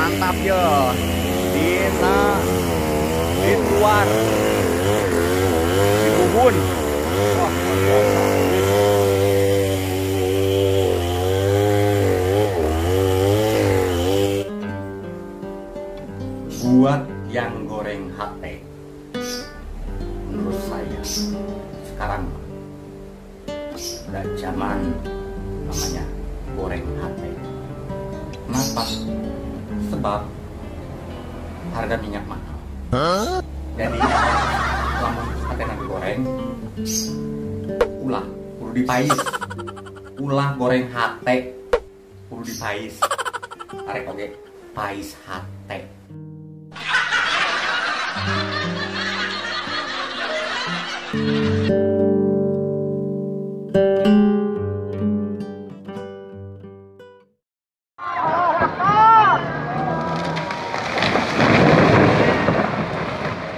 Mantap ya. Dina di luar di Buhun. Wah, luar biasa. Buat yang goreng hate, menurut saya sekarang udah zaman namanya goreng hate. Kenapa? Sebab harga minyak mahal. Jadi lamun hate nanti goreng, ulah kudu dipais. Ulah goreng hate kudu dipais. Arek oge pais hate.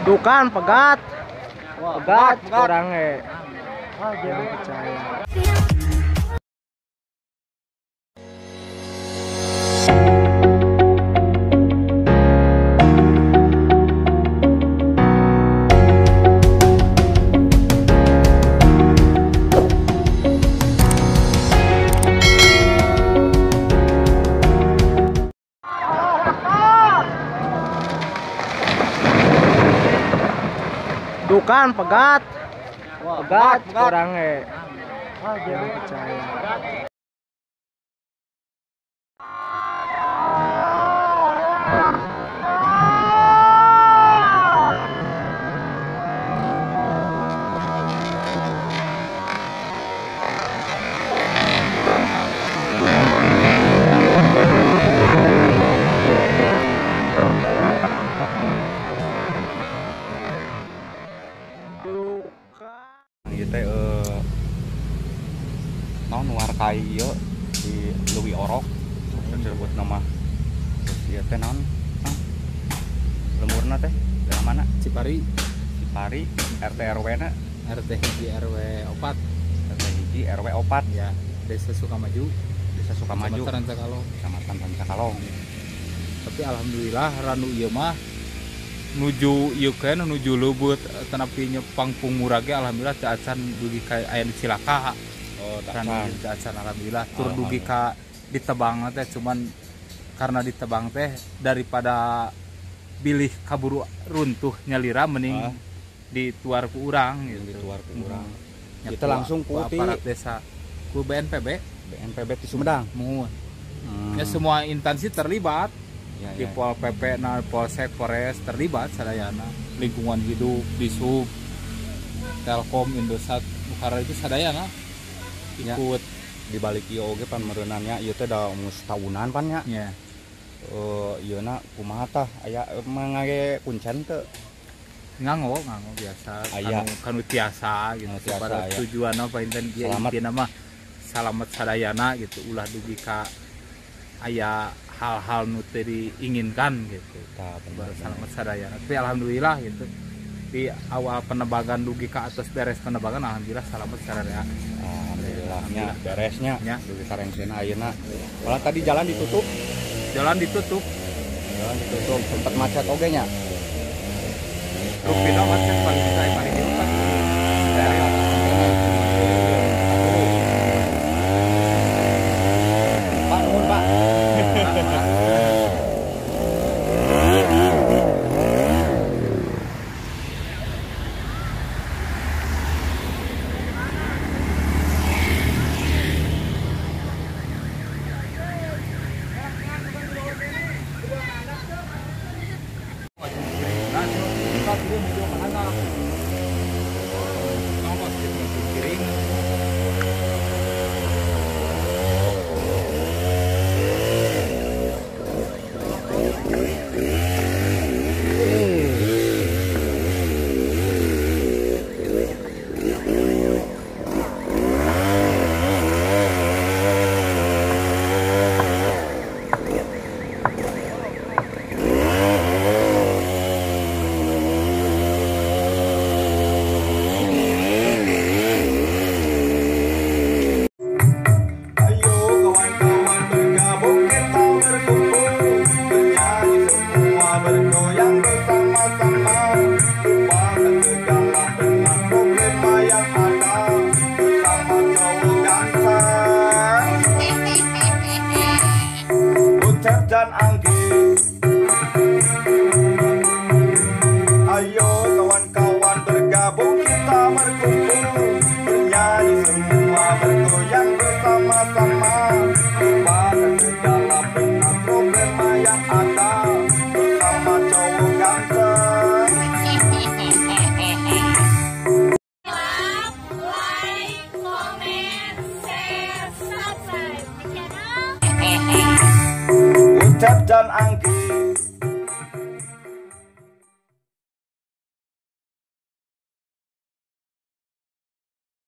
Tuh kan pegat. Pegat orangnya. Jangan percaya. Tuh kan pegat. Pegat orangnya. Jangan percaya. Naon warkai ieu di Leuwi Orok disebut nama. Terus ieu teh naon? Lemurna teh daerah mana? Cipari. Cipari RT RW na? RT 1 RW 4. RT 1 RW 4 ya, Desa Sukamaju. Desa Sukamaju. Kecamatan Rancakalong. Kecamatan Rancakalong. Tapi alhamdulillah ranu ieu mah nuju ieu kan nuju leubeut tanapi nyepang pungmurage alhamdulillah teu acan dugi ka aya di Cilaka. Oh, teu acan alhamdulillah tur dugi ka ditebang teh cuman karena ditebang teh daripada bilih kaburu runtuh nyalira mending dituar ku urang gitu. Dituar ku urang. Kita langsung ku aparat desa ku BNPB. BNPB di Sumedang. Muhun. Ya semua instansi terlibat. Ya, di Pol PP, nah, Polsek, Polres terlibat sadayana, lingkungan hidup, Dishub, Telkom, Indosat, Bukhara itu sadayana ikut. Ya, di balik ieu oge pan meureunannya ieu teh da geus tahunan pan nya. Iya. Ieu na kumaha tah aya mangage kuncen teu? Nganggo, nganggo biasa. Aya kanu tiasa gitu. Tiasa, pada tujuanna painten ieu intina mah salamet sadayana gitu, ulah dugi ka aya hal-hal nu teu diinginkan gitu. Baru salamet sadayana. Tapi alhamdulillah gitu. Di awal penebangan dugi ka atas beres penebangan alhamdulillah salamet sadayana. Alhamdulillahnya beresnya dugi ka rengsena ayeuna. Malah tadi jalan ditutup. Jalan ditutup. Jalan ditutup sempat macet oge nya. Rupina macet paling bisa paling diutak. Pak, nuhun Pak. dan Anggi. Ayo kawan-kawan bergabung, kita berkumpul, bernyanyi semua, bergoyang bersama-sama. Lupakan segala penat problema yang ada, bersama cowok ganteng. Like, comment, share, subscribe di channel Ucap dan Anggi.